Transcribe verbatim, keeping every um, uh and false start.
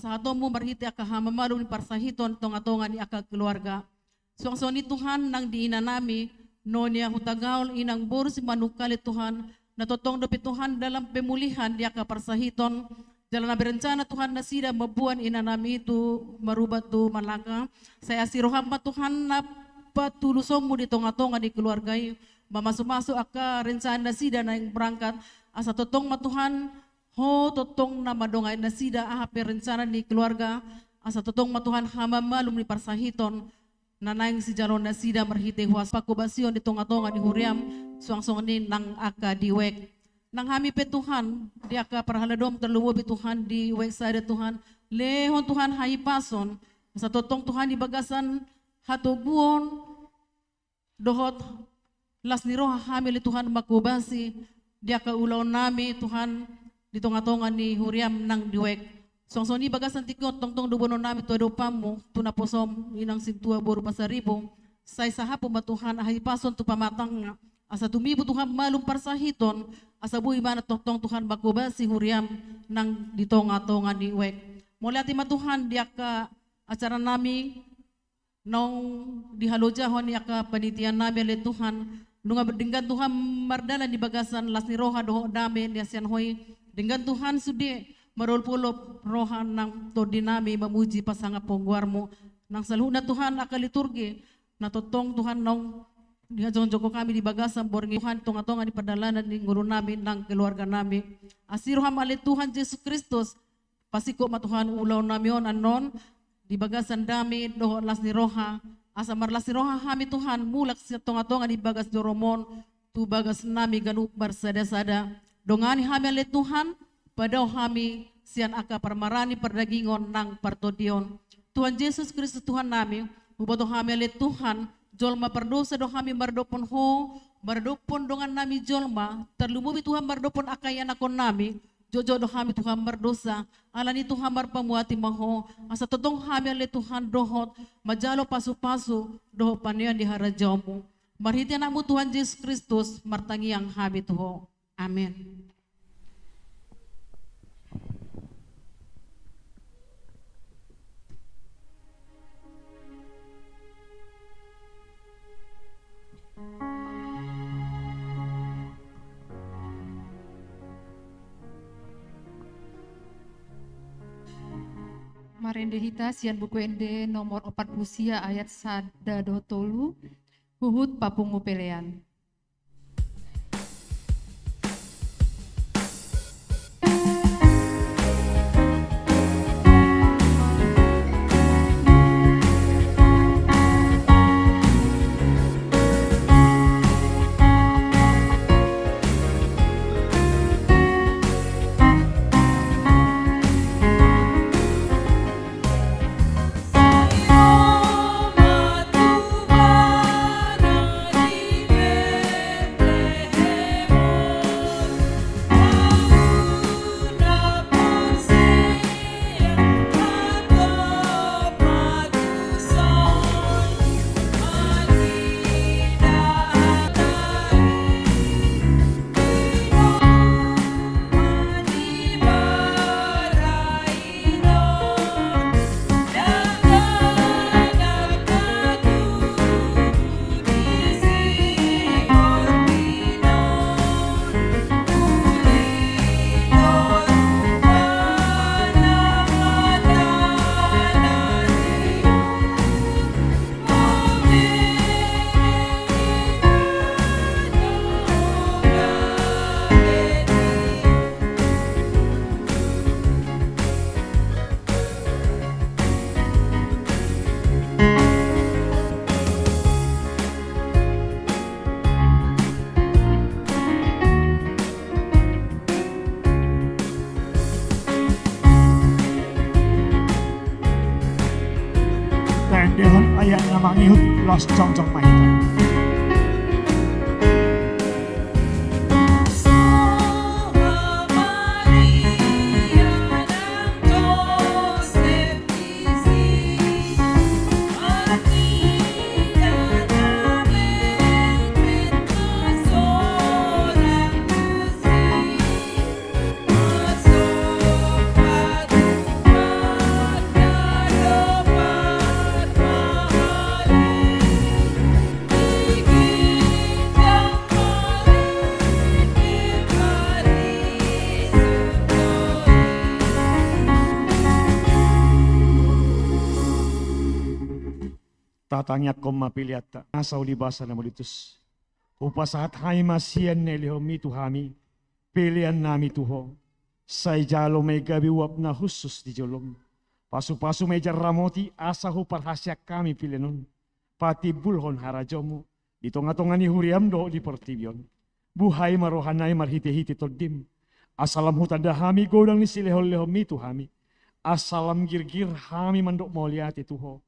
pasahatonmu marhite angka hamamalum ni parsahiton tonga-tonga ni angka keluarga. Suang songon i Tuhan, nang di inanami Nonia Hutagaol, inang boru Simanungkalit Tuhan, na tongtong dope Tuhan dalam pemulihan di angka parsahiton, jala na berencana Tuhan nasida mamboan inanami i tu Marubat tu Malaka. Sai asi roham ma Tuhan na patulusonmu di tonga-tonga ni keluarga i, mamasu-masu angka rencana nasida naeng berangkat, asa tongtong ma Tuhan Ho tongtong na mandongani nasida aha pe rencana ni keluarga, asa tongtong ma Tuhan hamamalum ni parsahiton na naeng sijalo nasida marhite huaso panghobasion di tonga-tonga ni huriam, suang songon i nang angka di wijk. Nang hami pe Tuhan, di angka parhaladoM, tarlumobi Tuhan di wijk sada Tuhan, lehon Tuhan hahipason, asa tongtong Tuhan di bagasan hatoguon, dohot las ni roha hami ale Tuhan manghobasi di angka ulaonnami Tuhan di tonga-tonga ni huriam nang di wijk. Suang songon i bagasan tingki on tongtong do boanonnami tu adopanMu, tu naposoM inang sintua boru Pasaribu, sai sahatMu ma Tuhan hahipason tu pamatangna, asa tumibu Tuhan malum parsahiton, asa boi ma na tongtong Tuhan manghobasi huriam nang di tonga-tonga ni wijk. Mauliate ma Tuhan di angka acaranami, naung dihalojahon ni angka panitianami ale Tuhan, nunga denggan Tuhan mardalan di bagasan las ni roha dohot dame ni sian Ho i, denggan Tuhan sude marolop-olop roha nang tondinami mamuji pasangaphon goarMu, nang saluhutna Tuhan angka liturgi na tongtong Tuhan naung dihajongjongkon hami di bagasan borngin Tuhan tonga-tonga ni pardalanan ni ngolunami nang keluarganami. Asi rohaM ale Tuhan Jesus Kristus, pasingkop ma Tuhan ulaonnami on annon di bagasan dame dohot las ni roha, asa marlas ni roha hami Tuhan mulak sian tonga-tonga ni bagas joroMon tu bagasnami ganup marsada-sada. Dongani hami ale Tuhan, padao hami sian angka parmaraan ni pardagingon nang partondion. Tuhan Jesus Kristus Tuhannami, huboto hami ale Tuhan, jolma pardosa do hami maradophon Ho, maradophon dongannami jolma, tarlumobi Tuhan maradophon angka ianakhonnami, jotjot do hami Tuhan mardosa, alani Tuhan marpamuati ma Ho, asa tongtong hami ale Tuhan dohot manjalo pasu-pasu dohot panean di harajaonMu. Marhite AnakMu Tuhan Jesus Kristus martangiang hami tu Ho. Amen. Marende hita sian Buku Ende nomor opat pulu sia ayat sada dohot tolu, huhut papungu pelean. Taendehon ayat na mangihut, laos jongjong ma hita. Tatangiangkon ma peleanta, asa uli basa na mauliutus. Hupasahat hami ma sian na nilehonmi tu hami, pelean nami tu ho. Sai jalo ma i gabe uap na hushus di jolom. Pasupasu ma i jala ramoti, asa huparhaseang hami pelean on patimbulhon harajaonmu di tongatonga ni huriam dohot di portibi on. Buhai ma roha nami marhitehite Tondim, asa lam hutanda hami godang ni silehonlehonmi tu hami, asa lam girgir hami mandok mauliate tu ho.